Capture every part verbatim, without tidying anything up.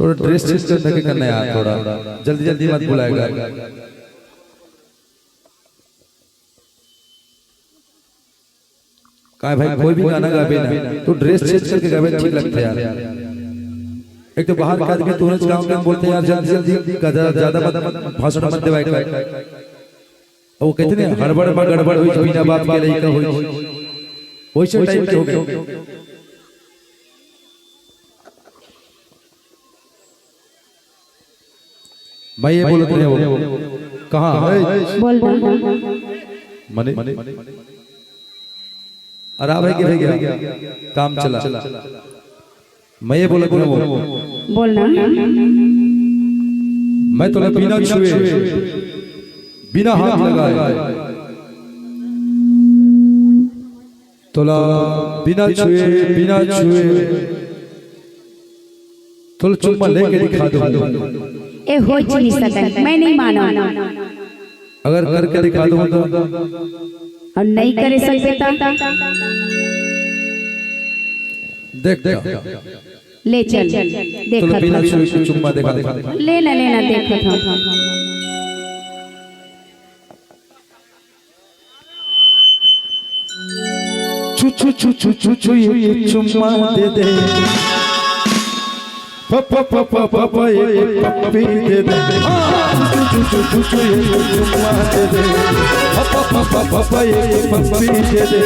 थोड़ा dress change करके करना यार, थोड़ा जल्दी जल्दी मत बुलाएगा। काय भाई, कोई भी गाना गाबे ना तो ड्रेस चेंज करके गाबे, ठीक लगता है यार। एक तो बाहर का आदमी तुरंत काम काम बोलते हैं यार, जल्दी जल्दी का ज्यादा ज्यादा मत भाषण मत देवाए कर। वो कहते हैं हड़बड़ में गड़बड़ हुई, बिना बात के लइका हुई, वैसे टाइप के हो गए। मैं ये बोलत रहे हो कहाँ है? बोल ना। मने आराम है कि भैया काम चला। मैं ये बोलत रहे हो बोल ना। मैं तोला बिना छुए, बिना हाथ लगाए, तोला बिना छुए, बिना छुए तोला चुम्मा लेके दिखा दो। ए हो नहीं सकता, मैं नहीं माना। अगर करके दिखा दो तो? और नहीं करे सकते तो? देख, ले चल, देखा बिना छुए चुम्मा दिखा दे। लेना लेना देखा था। छू छू छू छू छू छू ये चुम्मा दे दे। प प प प प प ये पप्पी दे दे। छू छू छू छू छू ये चुम्मा दे दे। प प प प प प ये पप्पी दे दे।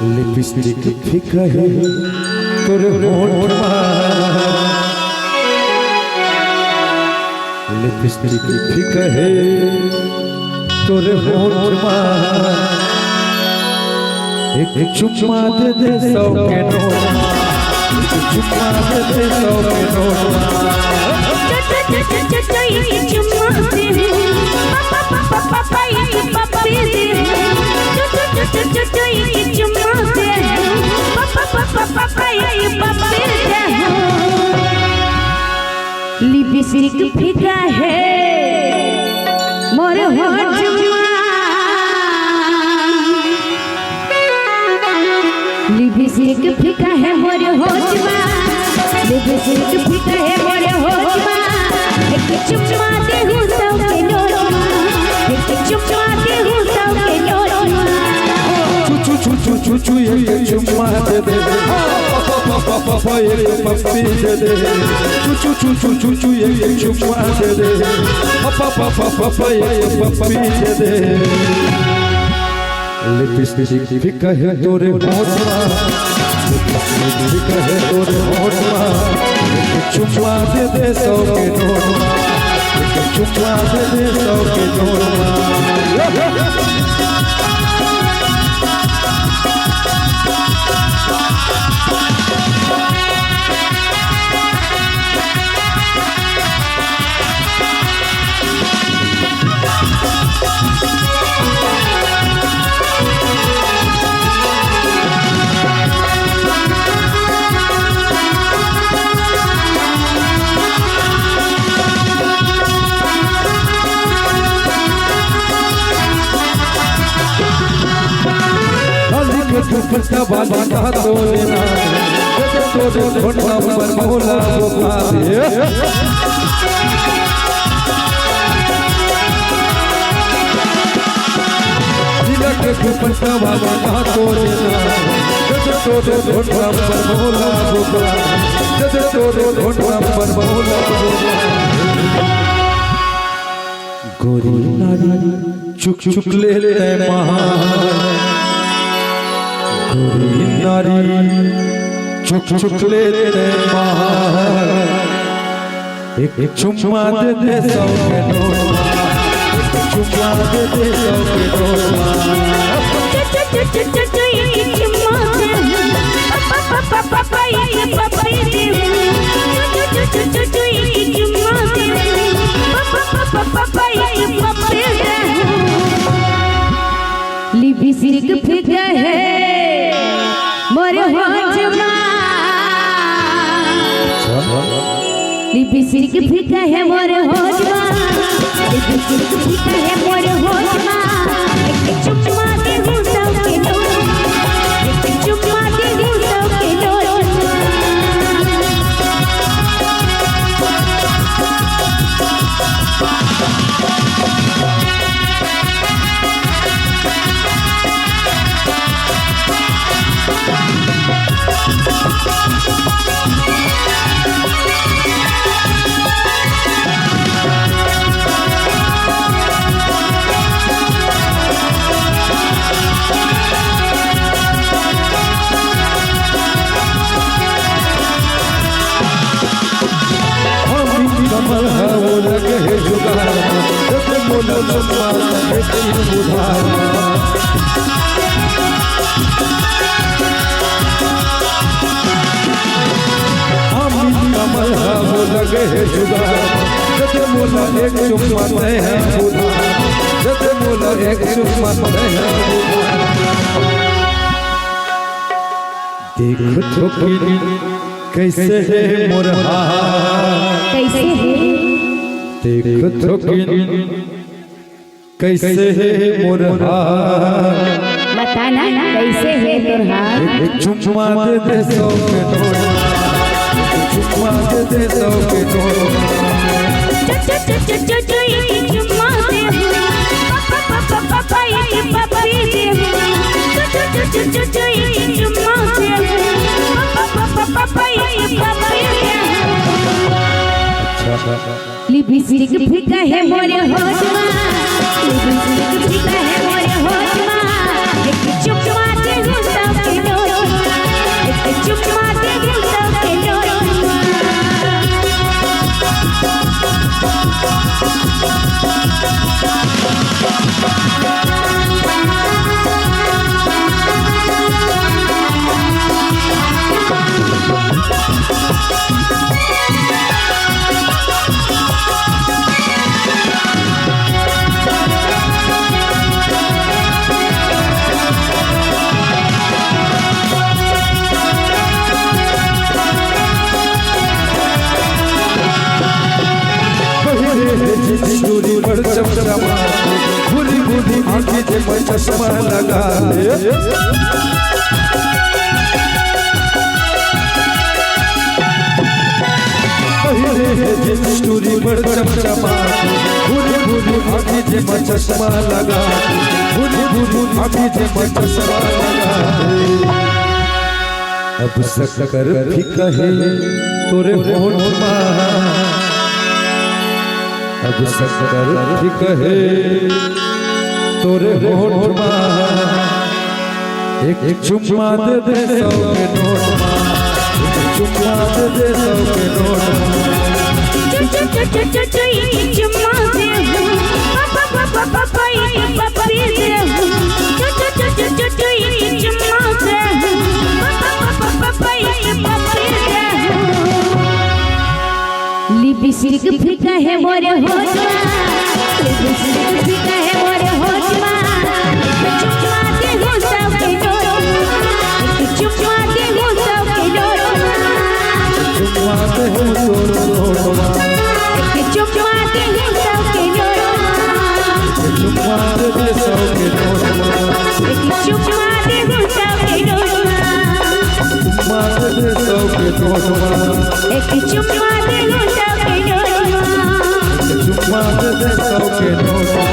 लिपस्टिक फीका हे तोरे होठ मा, लिपस्टिक फीका हे तोरे होठ मा। एक चुम्मा दे दे सौ के नोट मा, एक चुम्मा दे दे सौ के नोट मा। एक चुम्मा दे दे। लिपस्टिक फीका हे मोर होठ मा। लिपस्टिक फीका हे मोर होठ मा। लिपस्टिक फीका हे मोर होठ मा। एक चुम्मा देहूँ सौ के नोट मा। एक चुम्मा देहूँ सौ के नोट मा। छू छू छू छू छू छू एक चुम्मा दे दे। प प प प प एक पप्पी दे दे। छू छू छू छू छू छू एक चुम्मा दे दे। प प प प प एक पप्पी दे दे। लिपस्टिक फीका हे तोरे होठ मा, लिपस्टिक फीका हे तोरे होठ मा। एक चुम्मा दे दे सौ के नोट मा, एक चुम्मा दे दे सौ के नोट मा। काली के दुपट्टा वाली का तो लेना, जैसे तोरे फोन नंबर भोला बुखारी। काली के दुपट्टा वाली का तो लेना, जैसे तोरे फोन नंबर भोला बुखारी, जैसे तोरे फोन नंबर भोला बुखारी। गोरी नारी चुक चुक ले तैं मार, गोरी नारी चुक चुक ले तैं मार। एक चुम्मा दे दे सौ के नोट मा, एक चुम्मा दे दे सौ के नोट मा। एक चुम्मा दे, प प प प प प एक पप्पी दे। एक चुम्मा दे, प प प प प एक पप्पी दे। लिपस्टिक फीका हे मोर होठ मा। लिपस्टिक फीका हे मोर होठ मा। लिपस्टिक फीका हे मोर होठ मा। एक चुम्मा देहूँ सौ के नोट मा। एक चुम्मा देहूँ सौ के नोट मा। मोला चुम्मा दे दे उधार। अमित कमल हा हो लगे हे जुगाड़, दे दे मोला एक चुम्मा दे हे उधार, दे दे मोला एक चुम्मा दे हे उधार। देख थोकिन कइसे हे मोर हाल, कइसे हे? देख थोकिन कइसे हे मोर हाल? बता ना, कइसे हे तोर हाल? एक चुम्मा दे दे सौ के नोट, एक चुम्मा दे दे सौ के नोट। चो, चो, चो, चो, चो, चो, एक चुम्मा दे। पप्पा, पप्पा, पप्पा, एक पप्पी दे। चो, चो, चो, चो, चो, चो, एक चुम्मा दे। पप्पा, पप्पा, पप्पा, एक पप्पी दे। अच्छा। लिपस्टिक फीका हे मोरे होठ मा, लिपस्टिक फीका हे मोरे होठ मा। एक चुम्मा दे हूँ सौ के नोट मा, एक चुम्मा दे हूँ सौ के नोट मा। बहिरे हे जी चूड़ी बड़ चमचमा, भूरी भूरी आँखी जे मैं चश्मा लगा ले। बहिरे हे जी चूड़ी बड़ चमचमा, भूरी भूरी आँखी जे मैं चश्मा लगा, भूरी भूरी आँखी जे मैं चश्मा लगा। अब शक्कर फीका हे तोरे होठ मा, अब शक्कर फीका हे तोरे होठ मा। एक चुम्मा दे दे सौ के नोट मा, एक चुम्मा दे दे सौ के नोट मा। चु, चु, चु, चु, चु, चु, एक चुम्मा दे हूँ। पप्पा, पप्पा, पप्पा, एक पप्पी दे हूँ। चु, चु, चु, चु, चु, चु, एक चुम्मा दे हूँ। पप्पा, पप्पा, पप्पा, एक पप्पी दे हूँ। लिपस्टिक फीका हे मोरे होठ मा, लिपस्टिक फीका हे मोरे होठ मा। एक चुम्मा दे हूँ सौ के नोट मा, एक चुम्मा दे हूँ सौ के नोट मा। चुम्मा दे हूँ सौ के नोट मा। एक चुम्मा दे हूँ सौ के नोट मा। चुम्मा दे दे सौ के नोट मा। एक चुम्मा दे हूँ सौ के नोट मा। चुम्मा दे दे सौ के नोट मा। एक चुम्मा दे हूँ सौ के नोट मा। चुम्मा दे दे सौ के नोट मा।